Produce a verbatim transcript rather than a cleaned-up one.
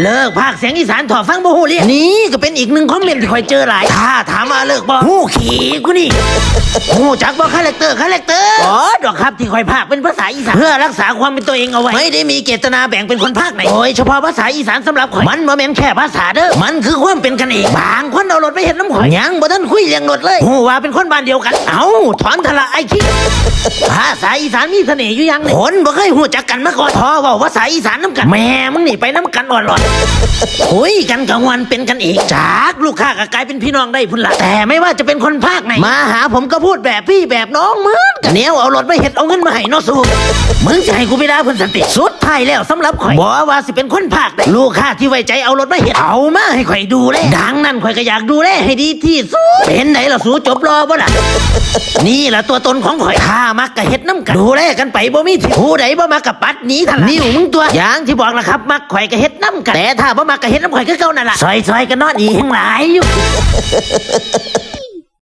เลิกพากย์เสียงอีสานเถาะ ฟังบ่ฮู้เรื่อง นี่ก็เป็นอีกหนึ่งคอมเมนต์ที่ข่อยเจอหลาย ถ้าถามว่าเลิกบ่ ฮู้ขี้กูนี่ ฮู้จักบ่ คาแรคเตอร์ คาแรคเตอร์ อ๋อ ดอกครับที่ข่อยพากย์เป็นภาษาอีสาน เพื่อรักษาความเป็นตัวเองเอาไว้ ไม่ได้มีเจตนาแบ่งเป็นคนพากย์ไหน โดยเฉพาะภาษาอีสานสำหรับข่อย มันบ่แม่นแค่ภาษาเด้อ มันคือความเป็นกันเอง บางคนเอารถไปเฮ็ดนำข่อย ยังบ่ทันคุยเรื่องรถเลย ฮู้ว่าเป็นคนบ้านเดียวกัน เอ้า ถอนทะละไอ้ขี้ ภาษาอีสานมีเสน่ห์อยู่อย่างหนึ่ง คนบ่เคยฮู้จักกันมาก่อน พอเว้าภาษาอีสานนำกัน แม่มึงนี่ไปนำกันอ่อนหลอด คุยกันกะม่วนเป็นกันเอง จากลูกค้าก็กลายเป็นพี่น้องได้พุ้นละ แต่ไม่ว่าจะเป็นคนภาคไหน มาหาผมก็พูดแบบพี่แบบน้องเหมือนกัน แนวเอารถมาเฮ็ดเอาเงินมาให้เนาะสู มึงสิให้กูไปด่าเพิ่นสันติ สุดท้ายแล้วสำหรับข่อย บ่ว่าสิเป็นคนภาคใด ลูกค้าที่ไว้ใจเอารถมาเฮ็ด เอามาให้ข่อยดูแล ดังนั้นข่อยก็อยากดูแลให้ดีที่สุด เป็นไดล่ะสู จบรอบ่ล่ะ นี่ล่ะตัวตนของข่อย ถ้ามักก็เฮ็ดนำกัน ดูแลกันไปบ่มีทิ่ม ผู้ใดบ่มักก็ปัดหนีเท่านั้น นิ้วมึงตัว อย่างที่บอกล่ะครับ มักข่อยก็เฮ็ดนำกัน แต่ถ้าบ่มักก็เฮ็ดนำข่อยคือเก่านั่นล่ะ ซอยๆกันเนาะ ดีแฮงหลายอยู่